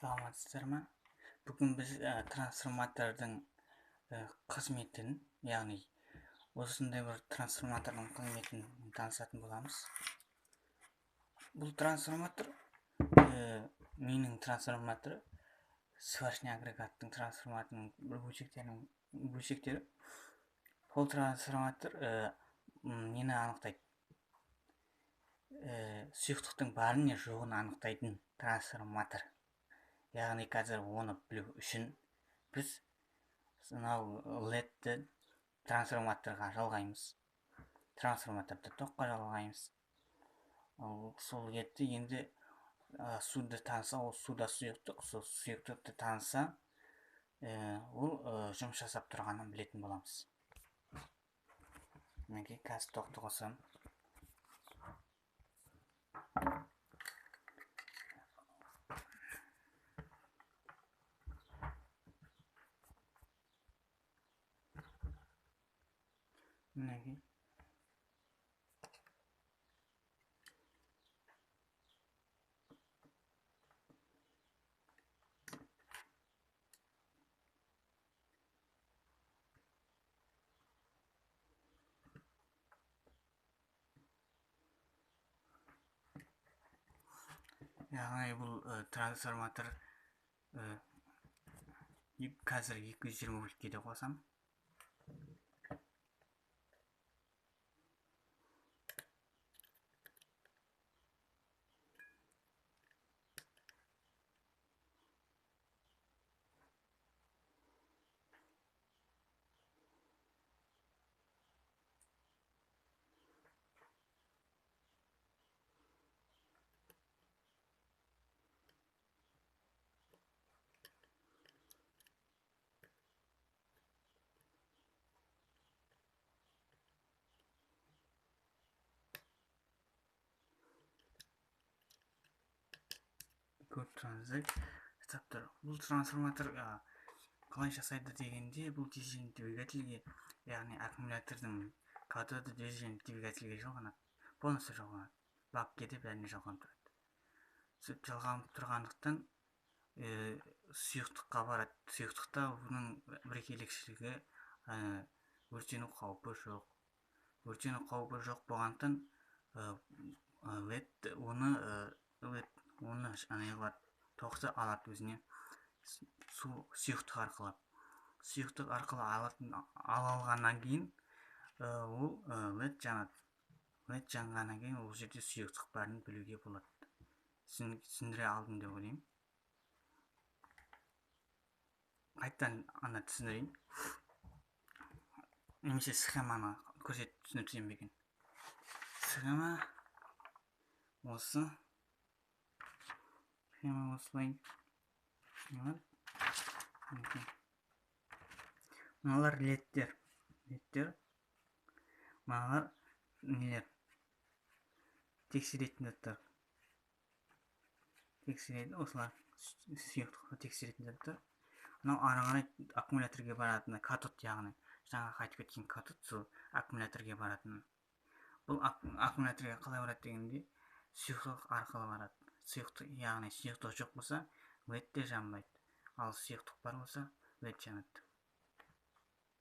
Саламатсыздар ма? Бүгін біз трансформатордың қызметін, яғни осындай бір трансформатордың қызметін танысатын боламыз. Бұл трансформатор менің трансформаторы, сварочный агрегаттың трансформаторының бір бөлшектері. Бұл трансформатор нені анықтайды? Сұйықтықтың барын не жоғын анықтайтын трансформатор. Яғни қазір оны білу үшін біз мынау LED-ті трансформаторға жалғаймыз. Трансформаторды тоққа жалғаймыз. Сол LED-ті енді суды таныса, ол суда сұйықтық, сол сұйықтықты таныса, ол жұмыс жасап тұрғанын білетін боламыз. Мінекей, қазір тоқты қосамын. Мінекей. Яғни бұл трансформатор қазір 220 вольтке де қосам. Көріп тұрғаныңыздай жасап тұр. Бұл трансформатор қалай жасайды дегенде, бұл дизельный двигательге, яғни аккумулятордың катоды дизельный двигательге жалғанады, полностью жалғанады, бакке де бәріне жалғанып тұрады. Сөйтіп жалғанып тұрғандықтан сұйықтыққа барады. Сұйықтықта бұның бір ерекшелігі өртену қаупі жоқ. Өртену қаупі жоқ болғандықтан LED оны оны анайғылады, тоқты алады өзіне су сұйықтық арқылы. Сұйықтық арқылы ала алғаннан кейін ол LED жанады. LED жанғаннан кейін ол жерде сұйықтық барын білуге болады. Түсіндіре алдым деп ойлаймын. Қайтадан ана түсіндірейін. Немесе схеманы көрсетіп түсіндірсем бе екен. Схема осы. Схема осылай. Мыналар ледтер. Ледтер. Мыналар нелер? Тексеретін заттар. Тексеретін осылар. Сұйықтықты тексеретін заттар. Мынау ары қарай аккумуляторге баратын катод, яғни жаңа айтып кеткен катод сол аккумуляторге баратын. Бұл аккумуляторге қалай барады дегенде, сұйықтық арқылы барады. Сұйықтық, яғни сұйықтық жоқ болса, LED те жанбайды. Ал сұйықтық бар болса, LED жанады.